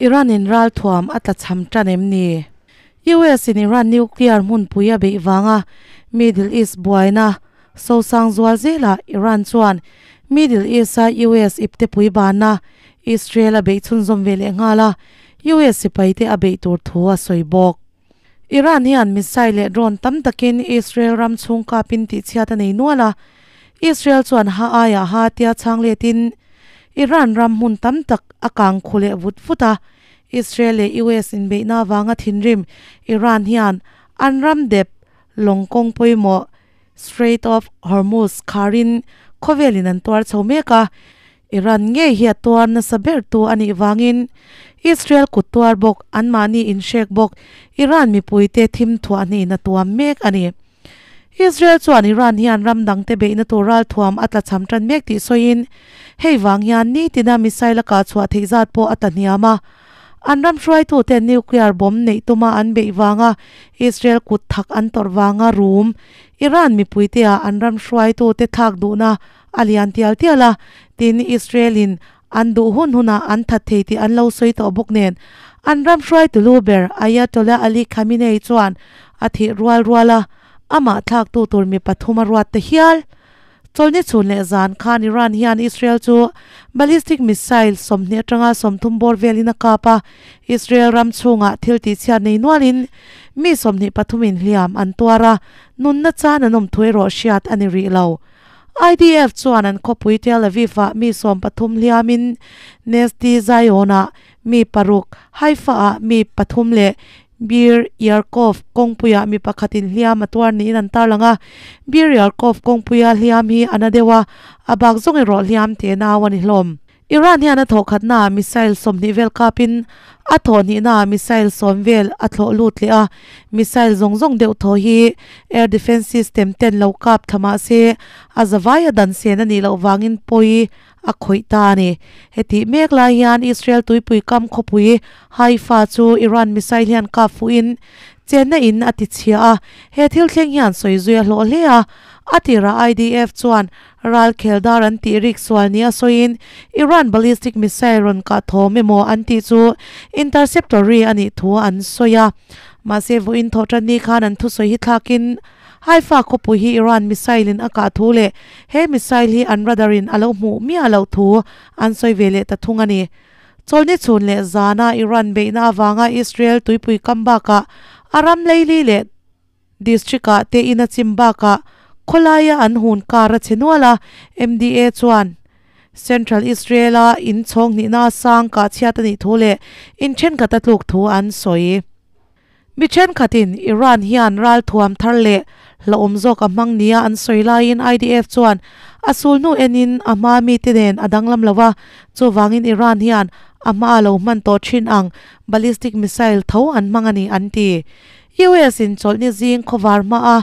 Iran in ralthuam a tlachham tan em ni? US in Iran nuclear hmunpui a beih vanga Middle East buaina sosang zual zelah Iran chuan Middle East a US iptepui banna Israel a beih chhunzawm ve leh nghal a, US sipaite a beih tur thu a sawi bawk. Iran hian missile leh drone tam takin Israel ram chhung kapin tihchhiat a nei nual a, Israel chuan ha aiah ha tia chhang letin Iran ram hmun tam tak a kang khu leh vut vut a, Israel leh US inbeihna avanga thinrim Iran hian an ram dep lawng kawng pawimawh Strait of Hormuz kharin khawvelin an tuar chho mek a, Iran ngei hi a tuar nasa ber tu a nih vangin Israel kut tuar bawk, anmahni inhrek bawk Iran mipuite thim thuah hnihin a tuam mek a ni. Israel chuan Iran hian ram dangte beihna tur ralthuam a tlachham tan mek tih sawiin hei vang hian nitina missile a kah chhuah theih zat pawh a tlahniam a. An ram hruaitute nuclear bomb neih tuma an beih vanga Israel kut thak an tawrh vanga rum Iran mipuite ah an ram hruaitute thlak duhna a lian tial tial a, tin Israel in an duh hun hunah an that thei tih an lo sawi tawh bawk nen an ram hruaitu lu ber Ayatollah Ali Khamenei chuan a thih rual rual a, amah thlaktu tur mi pathum a ruat ta hial. Chawlhni chhun leh zan khan Iran hian Israel chu ballistic missile 20 atanga 30 bawr velin a kap a, Israel ram chhungah thil tihchhiat nei nualin mi 23 in hliam an tuar a, nunna chan an awm thu erawh hriat a ni rih lo. IDF chuan an khawpui Tel Aviv-ah mi 13 hliamin Nesti Zion-ah mi paruk, Haifa-ah mi pathum leh Bir Yarkov kawngpuiah mi pakhatin hliam a tuar niin an tarlang a. Bir Yarkov kawngpuia hliam hi a na deuh a, a bak zawng erawh hliam te nau a ni hlawm. Iran hian a thawhkhatnaah missile 20 vel kapin a thawhhnihnaah missile 10 vel a thlawh lut leh a. Missile zawng zawng deuh thaw hi air defence system ten lo kap thla mah se a zavai a dan sen a nih loh vangin pawi a khawih ta a ni. Hetih mek lai hian Israel tuipui kam khawpui Haifa chu Iran missile hian kap fuhin chenna in a ti chhia a, he thil thleng hian sawi zui a hlawh hle a. A tirah IDF chuan ral khel dar an tih rik sual nia sawiin Iran ballistic missile rawn kah thawm emaw an tih chu interceptor ri a nih thu an sawi a. Mahse vawiin thawh tan ni khan an thusawi hi thlakin Haifa khawpui hi Iran missile in a kah thu leh he missile hi an radar in a lo hmuh miah loh thu an sawi ve leh ta thung a ni. Chawlhni chhun leh zana Iran beihna avanga Israel tuipui kam bakah a ram leili leh district ah te in a chim bakah khawlaia an hun kar a che nual a, MDA chuan Central Israel a in chhawng hnihna sang kah chhiat a nih thu leh in thenkhat a tluk thu an sawi. Mi thenkhatin Iran hian ralthuam thar leh hlauhawm zawk a hmang nia an sawi laiin IDF chuan a sulhnu enin a hma mite nen a danglam lo a, chuvangin Iran hian a hma a lo hman tawh thin ang ballistic missile tho an hmang a ni an ti. US in chawlhni zing khawvar hma a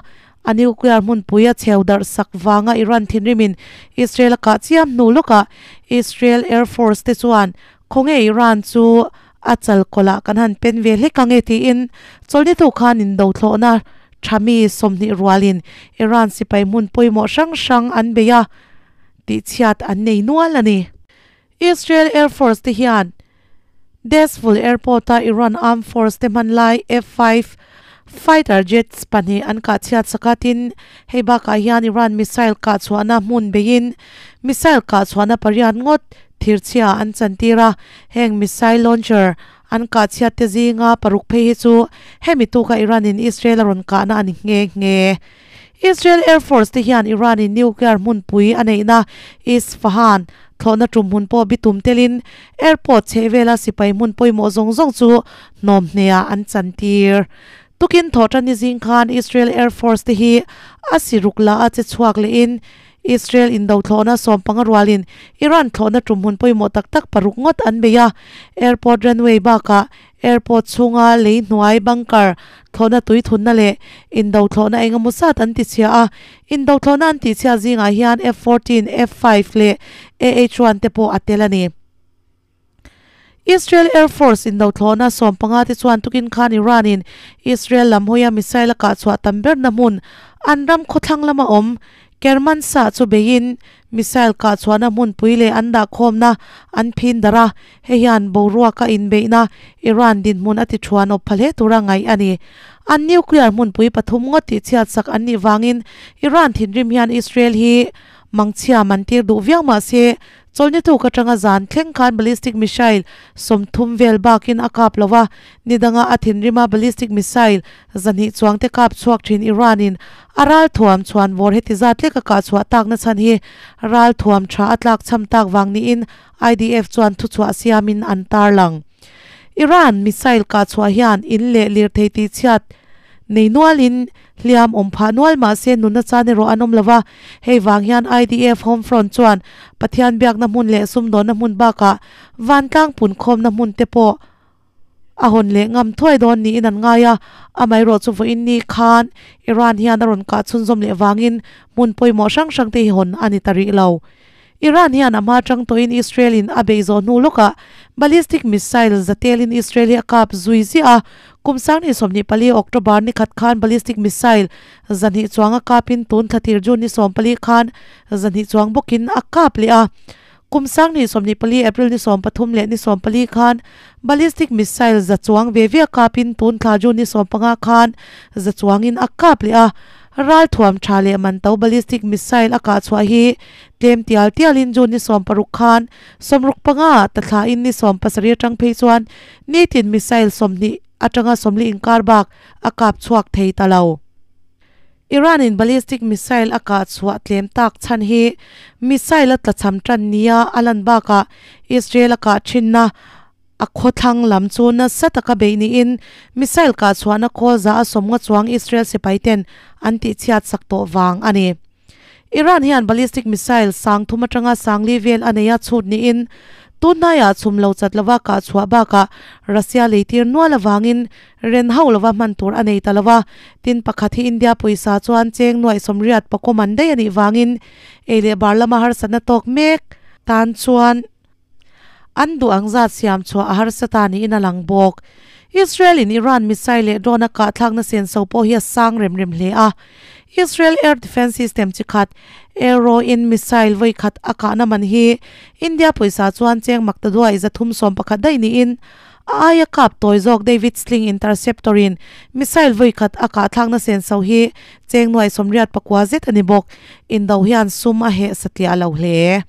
a nuclear hmunpui a chheu darh sak vanga Iran thinrimin Israel a kah chiam hnu lawkah Israel Air Force te chuan khawnge Iran chu a chal kawlah kan han pen ve hlek ang e tiin chawlhni tu khan indo thlawhna tha mi 20 rualin Iran sipai hmun pawimawh hrang hrang an bei a tihchhiat an nei nual a ni. Israel Air Force te hian Dezful Airport a Iran Armed Force te hman lai F-5 fighter jets pahnih an kah chhiat sak a, tin hei bakah hian Iran missile kah chhuahna hmun beiin missile kah chhuahna pariat ngawt thirchhia an chantir a, heng missile launcher an kah chhiat te zinga paruk phei hi chu hemi tuka Iran in Israel a rawn kahna a ni nghe nghe. Israel Air Force te hian Iran in nuclear hmunpui a neihna Isfahan thlawhna tum hmun pawh bitum telin airport chhehvela sipai hmun pawimawh zawng zawng chu hnawm hneah an chantir. Tukin thawh tan ni zing khan Israel Air Force te hi a siruk la a che chhuak lehin Israel indo thlawhna 15 rualin Iran thlawhna tum hmun pawimawh tak tak paruk ngawt an bei a, airport runway bakah airport chhunga lei hnuai bunker thlawhna tui thunna leh indo thlawhna engemaw zat an ti chhia a, indo thlawhna an tih chhia zingah hian F-14, F-5 leh AH-1 te pawh a tel a ni. Israel Air Force indo thlawhna 15 te chuan tukin khan Iran in Israel lam hawia missile a kah chhuah tam berna hmun an ram khawthlang lama awm Kermanshah chu beiin missile kah chhuahna hmunpui leh an dahkhawmna an phin darh a, hei hian boruaka inbeihna Iran dinhmun a ti thuan awp pha hle tura ngaih a ni. An nuclear hmunpui pathum ngawt tihchhiat sak an nih vangin Iran thinrim hian Israel hi mangchhia man tir duh viau mah se Chawlhni tuk atanga zan thleng khan ballistic missile 30 vel bakin a kap lo a, ni danga a thinrima ballistic missile 200 chuang te kap chhuak thin Iran-in a ral thuam chhuan vawr heti zat lek a kah chhuah takna chhan hi ral thuam tha a tlak chham tak vang niin IDF chuan thuchhuah siamin an tarlang. Iran missile kah chhuah hian in leh lirthei tihchhiat nei nualin hliam awm phah nual mah se nunna chan erawh an awm lo va, hei vang hian IDF Home Front chuan Pathian biakna hmun leh sumdawnna hmun bakah vantlang punkhawmna hmun te pawh a hawn leh ngam thuai dawn niin an ngai a, amaherawh chu vawiin ni khan Iran hian a rawn kah chhunzawm leh vangin hmun pawimawh hrang hrang te hi hawn a ni ta rih lo. Iran hian a hma tang tawhin Israel in a beih zawh hnu lawkah ballistic missile zatelin Israel hi a kap zui ziah a, kum 2024 October ni khat khan ballistic missile 200 chuang a kapin tun thla tir June ni 14 khan 200 chuang bawkin a kap leh a. Kum 2024 April ni 13 leh ni 14 khan ballistic missile 100 chuang ve ve a kapin tun thla June ni 15 khan 100 chuangin a kap leh a. Ral thuam tha leh man to ballistic missile a kah chhuah hi tlem tial tialin June ni 16 khan 65 ah ta thlain ni 17 atang phei chuan nitin missile 20 atanga 40 inkar bak a kap chhuak thei ta lo. Iran in ballistic missile a kah chhuah tlem tak chhan hi missile a tlachham tan nia a lan bakah Israel a kah thinna a khawthlang lam chu nasa taka beih niin missile kah chhuahna khawl 150 chuang Israel sipai ten an tihchhiat sak tawh vang a ni. Iran hian ballistic missile 3000 atanga 4000 vel a nei a chhut niin tunhnaiah chhum lo chat lova kah chhuah bakah Russia leitir nual avangin ren ho lova hman tur a nei ta lova, tin pakhat hi India pawisa chuan cheng nuaih 80 pakua man daih a nih vangin ei leh bar lama harsatna tawk mek tan chuan an duh ang zat siam chhuah a harsa ta niin a lang bawk. Israel in Iran missile leh drone a kah thlakna senso pawh hi a sang rem rem hle a. Israel air defence system chi khat Arrow in missile vawi khat a kahna man hi India pawisa chuan cheng makta duai 311 daih niin a aia kap tawi zawk David Sling interceptor in missile vawi khat a kah thlakna senso hi cheng nuaih 89 zet a ni bawk. Indo hian sum a heh satliah lo hle.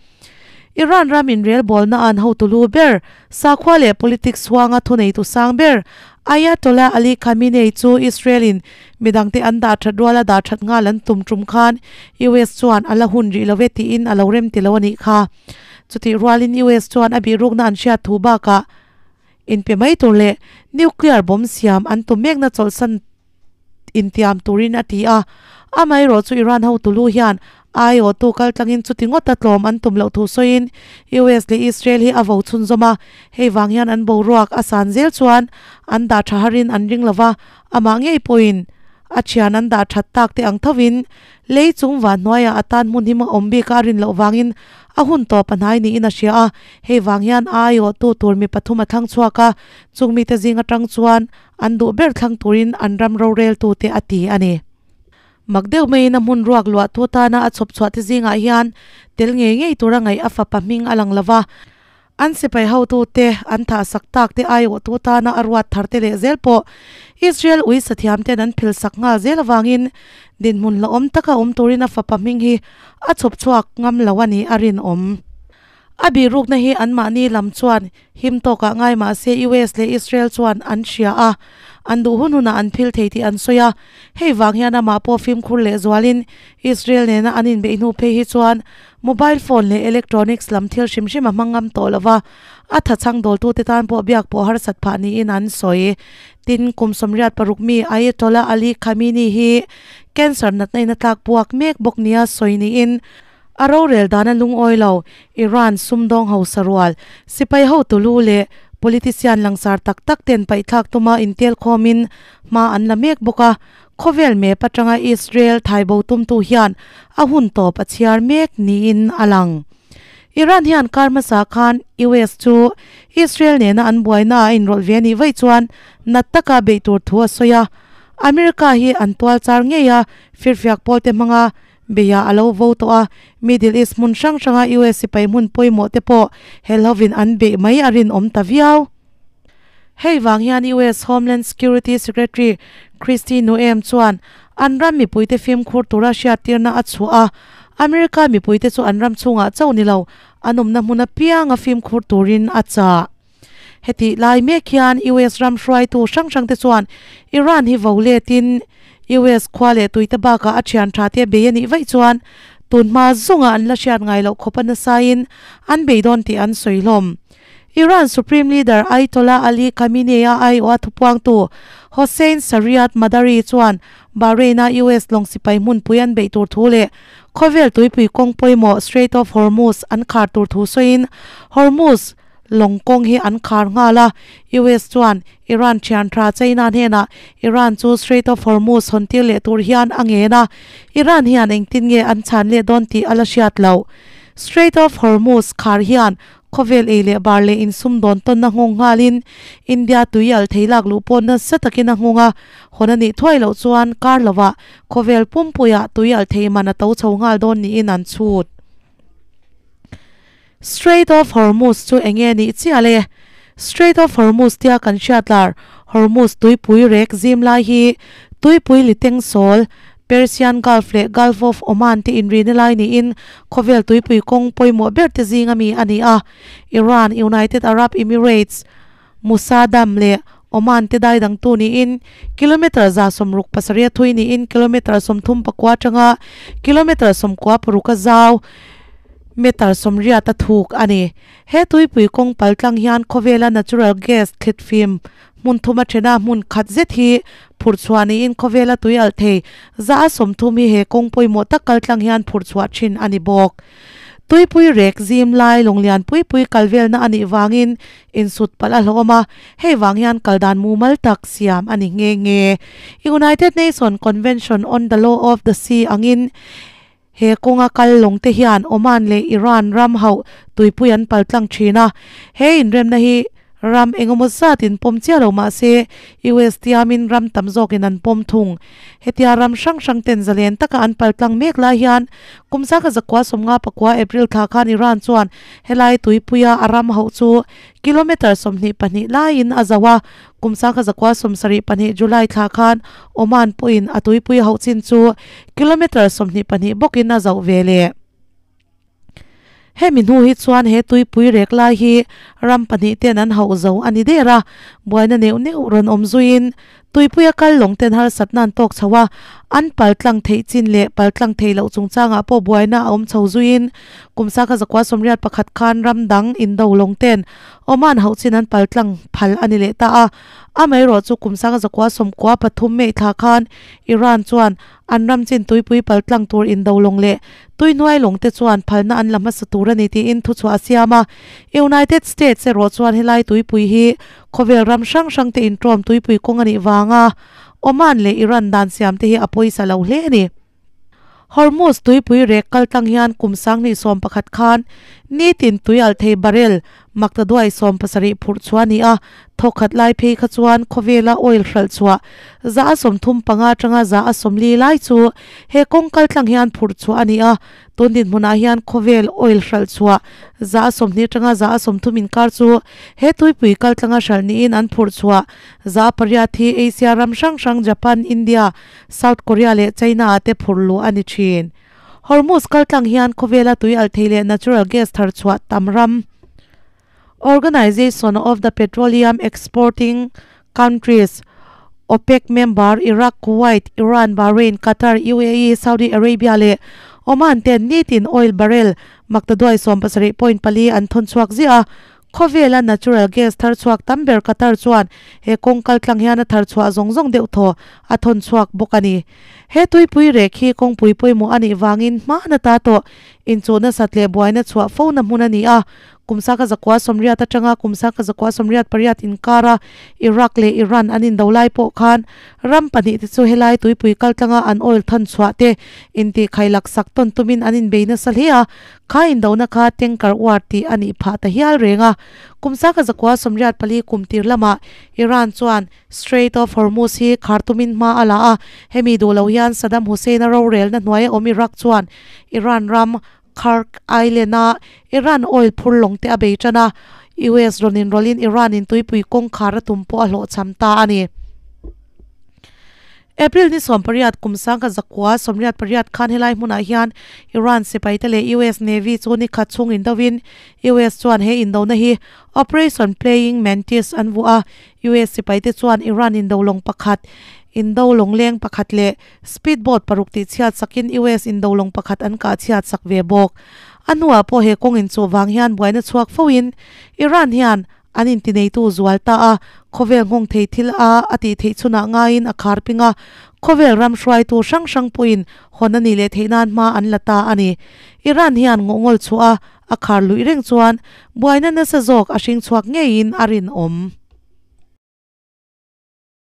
Iran ram inrelbawlna an hotu lu ber, sakhua leh politics huanga thuneitu sang ber, Ayatollah Ali Khamenei chu Israel in midangte an dah that ruala dah that nghal an tum tum khan US chuan a la hun rih lo ve tiin a lo rem ti lo a nih kha. Chutih rualin US chuan a bihrukna an hriat thu bakah inpe mai tur leh nuclear bomb siam an tum mekna chawlhsan intiam turin a ti a. Amaherawh chu Iran hotu lu hian aiawhtu kaltlangin chuti ngawta tlawm an tum loh thu sawiin US leh Israel hi a vo chhunzawm a, hei vang hian an boruak a san zel chuan an dah tha harin an ring lova, amah ngei pawhin a thian an dah that tak te ang thovin lei chung van hnuaiah a tan hmun him a awm bik a a rin loh vangin a hun tawp a hnai niin a hria a, hei vang hian a aiawhtu tur mi pathum a thlang chhuak a, chung mite zing atang chuan an duh ber thlang turin an ram roreltute a ti a ni. Mak deuh maiin a hmun ruak luahtu tana a chhawp chhuah te zingah hian tel ngei ngei tura ngaih a fapa hming a lang lo va, an sipai hotute an thah sak tak te aiawhtu tana a ruat thar te leh zel pawh Israel ui sathiam ten an phil sak nghal zel avangin dinhmun hlauhawm taka awm turin a fapa hming hi a chhawp chhuak ngam lo a nih a rinawm. A bihrukna hi anmahni lam chuan him tawkah ngai mah se US leh Israel chuan an hria a, an duh hun hunah an phil thei tih an sawi a. Hei vang hian amah pawh fimkhur leh zualin Israel nena an inbeih hnu phei hi chuan mobile phone leh electronics lam thil hrim hrim a hmang ngam tawh lo va, a thachhang dawltute tan pawh biak pawh harsat phah niin an sawi. Tin, kum 86 mi Ayatollah Ali Khamenei hi cancer natna in a tlak buak mek bawk nia sawi niin A rorel dan a lungawi lo, Iran sumdawng hausa rual, sipai hotu lu leh politician langsar tak tak ten paihthlak tuma intel khawmin hma an la mek bawk a, khawvel map atanga Israel thaibo tumtu hian a hun tawp a chhiar mek niin a lang. Iran hian kar hmasa khan US chu Israel nena an buaina a inrawlh ve anih vaih chuan nat taka beih tur thu a sawi a, America hi an tual char ngei a, firfiak pawlte hmanga. beia a lo vo tawh a, Middle East hmun hrang hranga US sipai hmun pawimawh te pawh hel hovin an beih mai a rinawm ta viau. Hei vang hian US Homeland Security Secretary Kristi Noem chuan an ram mipuite fimkhur tura hriattirna a chhuah a, America mipuite chu an ram chhungah chauh ni lo, an awmna hmun apianga fimkhur turin a chah. Hetih lai mek hian US ram hruaitu hrang hrangte chuan Iran hi vo letin US khua leh tuite bakah a thian tha te bei a nih vaih chuan tunhma zawnga an la hriat ngai loh khawp a nasain an bei dawn tih an sawi hlawm. Iran Supreme Leader Ayatollah Ali Khamenei-a aiawha thupuangtu Hossein Shariat Madari chuan Bahrain-a US lawng sipai hmunpui an beih tur thu leh khawvel tuipui kawng pawimawh Strait of Hormuz an khar tur thu sawiin Hormuz lawng kawng hi an khar nghal a. US chuan Iran thian tha China hnenah Iran chu Strait of Hormuz hawn tir leh tur hian a ngen a, Iran hian engtin nge an chhan leh dawn tih a la hriat loh. Strait of Hormuz khar hian Khawvel ei leh bar leh insum dawn tawnna nghawng nghalin India tui al thei lak luh pawh nasa takin a nghawng a, hawn a nih thuai loh chuan kar lovah khawvel pumpuiah tui al thei man a to chho nghal dawn niin an chhut. Strait of Hormuz chu eng nge nih chiah le? Strait of Hormuz tia kan hriat lar Hormuz tuipui rek zim lai hi tuipui liteng sawl Persian Gulf leh Gulf of Oman te inrina lai niin khawvel tuipui kawng pawimawh ber te zinga mi a ni a. Iran, United Arab Emirates, Musadam leh Oman te dai dangtu niin kilometre 67 a thui niin kilometre 34 atanga kilometre 96 a zau metre 80 a thuk a ni. He tuipui kawng paltlang hian khawvela natural gas thlit fim Hmun thum a then a, hmun khat zet hi phurh chhuah niin khawvela tui alh thei 130 hi he kawng pawimawh tak kal tlang hian phurh chhuah thin a ni bawk. Tuipui rek zim lai lawnglian pui pui kal velna a nih vangin insut palh a hlawm a, hei vang hian kal dan mumal tak siam a ni nghe nghe. United Nation Convention on the Law of the Sea angin he kawnga kal lawng te hian Oman leh Iran ram hauh tuipui an pal tlang thin a, he inremna hi ram engemaw zatin pawm chiah lo mah se US tiamin ram tam zawkin an pawm thung. Hetia ram hrang hrang ten zalen taka an pal tlang mek lai hian kum zaka 1959 April thla khan Iran chuan helai tuipuia a ram hauh chu kilometre 22 laiin a zo a, Kum 1972 July thla khan Oman pawhin a tuipui hauh chin chu kilometre 22 bawkin a zauh ve leh. Hemi hnu hi chuan he tuipui rek lai hi ram pahnih ten an hauh zo a ni der a, buaina neuh neuh rawn awm zuiin tuipuia kal lawng ten harsatna an tawk chho a, an pal tlang theih chin leh pal tlang theih loh chungchangah pawh buaina a awm chho zuiin kum 1981 khan ram dang indo lawng ten Oman hauh chin an pal tlang phal a ni leh ta a, amaherawh chu kum 1993 May thla khan Iran chuan an ram chin tuipui pal tlang tur indo lawng leh tuihnuai lawng te chuan phalna an la hmasa tur a ni tiin thuchhuah a siam a. United States erawh chuan helai tuipui hi khawvel ram hrang hrang te inṭawm tuipui kawng a nih vanga Oman leh Iran dan siam te hi a pawisa lo hle a ni. Hormuz tuipui rek kal tlang hian kum 2011 khan nitin tui alh thei barrel maktaduai 70 phurh chhuah a ni a, thawkkhat lai phei kha chuan khawvela oil hralh chhuah 35 atanga 40 lai chu he kawng kal tlang hian phurh chhuah a ni a, tun dinhmunah hian khawvel oil hralh chhuah 20 atanga 30 inkar chu he tuipui kal tlanga hralh niin an phurh chhuah 8% hi Asia ram hrang hrang Japan, India, South Korea leh China ah te phurh luh a ni thin. Hormuz kaltlang hian khawvela tui alh thei leh natural gas thar chhuah tam ram Organization of the Petroleum Exporting Countries, OPEC, member Iraq, Kuwait, Iran, Bahrain, Qatar, UAE, Saudi Arabia leh Oman ten nitin oil barrel maktaduai 17.4 an thawn chhuak ziah a. Khawvela natural gas thar chhuak tam ber Qatar chuan he kawng kal tlang hian a thar chhuah zawng zawng deuh thaw a thawn chhuak bawk a ni. He tuipui rek hi kawngpui pawimawh a nih vangin hma nata tawh inchuhna sat leh buaina chhuah fo na hmun a ni a. Kum 1980 atanga kum 1988 inkara Iraq leh Iran an indo lai pawh khan ram pahnihte chu helai tuipui kaltlanga an oil thawn chhuah te intih khailak sak tawn tumin an inbei nasa hle a, kha indona kha tanker war tih a nih phah ta hial reng a. Kum 1984 kum tir lamah Iran chuan Strait of Hormuz hi khar tumin hma a la a, hemi duh lo hian Saddam Hussein-a rorelna hnuaia awm Iraq chuan Iran ram Kharg Island-a Iran oil phur lawng te a bei tan a, US rawn inrawlhin Iran-in tuipui kawngkhar a tum pawh a hlawhchham ta a ni. April ni 18 kum 1988 khan helai hmunah hian Iran sipaite leh US Navy chu ni khat chhung indovin US chuan he indona hi Operation Playing Mantis an vuah a, US sipaite chuan Iran indo lawng pakhat, indo lawngleng pakhat leh Speedboat paruk tih chhiat sakin US in dolawng pakhat an kah chhiat sak ve bawk. A hnuah pawh he kawng inchuh vang hian buaina chhuak foin Iran hian an intineitu zual ta a, khawvel nghawng thei thil a a tih theih chhunah ngaiin a khar ping a, khawvel ram hruaitu hrang hrang pawhin hawn a nih leh theih nan hma an la ta a ni. Iran hian ngawhngawl chhuah a, a khar luih reng chuan buaina nasa zawk a hring chhuak ngeiin a rinawm.